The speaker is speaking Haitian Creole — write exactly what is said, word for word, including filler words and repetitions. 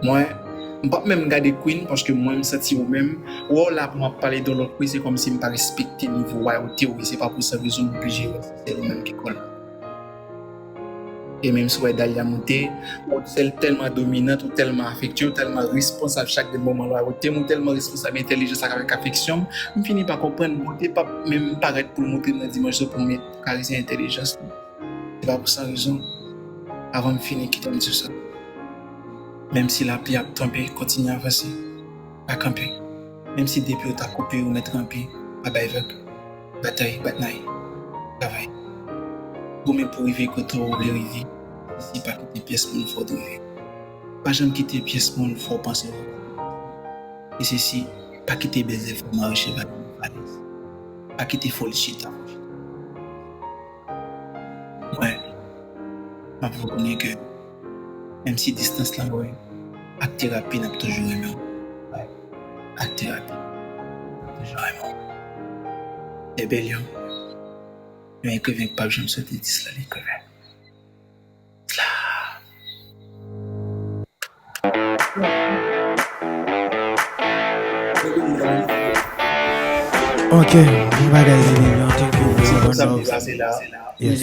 Mwen, m p ap menm gade Queen, paske mwen, m santi ou menm, wè w la pou m ap pale de lòt Queen, se kòmsi m pa respekte nivo a, ou te, ou, se pa pou sa rezon m oblije wè si se li menm ki kòl. E menm si w wè Dahlia moute, ou tèl-, tèlman dominant, ou tèlman afektye, ou tèlman responsab chak de moman lè w wè ou te, ou tèlman responsab entèlijans ak avèk afeksyon, m fini pa konprann bote p ap menm parèt pou l moutre m nan dimansyon pou m karese entèlijans li. Se pa pou san rezon. Avan m fini, kite m di w sa. Menm si lapli ap tonbe, kontinye avanse. Pa kanpe. Menm si depi yo ta koupe, ou mèt ranpe. Pa bay vag. Batay, batnay. Travay. Goumen pou rive kote w vle rive. Sesi, pa kite pyès moun fè w drive. Pa janm kite pyès moun fè w panse w pa ka. E sesi, pa kite bèl zèv fè w mare cheval nan falèz. Pa kite foli chita fè w chita. Mwen, m ap rekonnen ke menm si distans lan lwen, ak terapi n ap toujou renmen w. Ak terapi n ap toujou renmen w. Ebelyon, yon ekriven k p ap janm soti dis la, li ekriven. Sla. Ok, bon bagay, Ebelyon, thank you, bro. One love. Yes.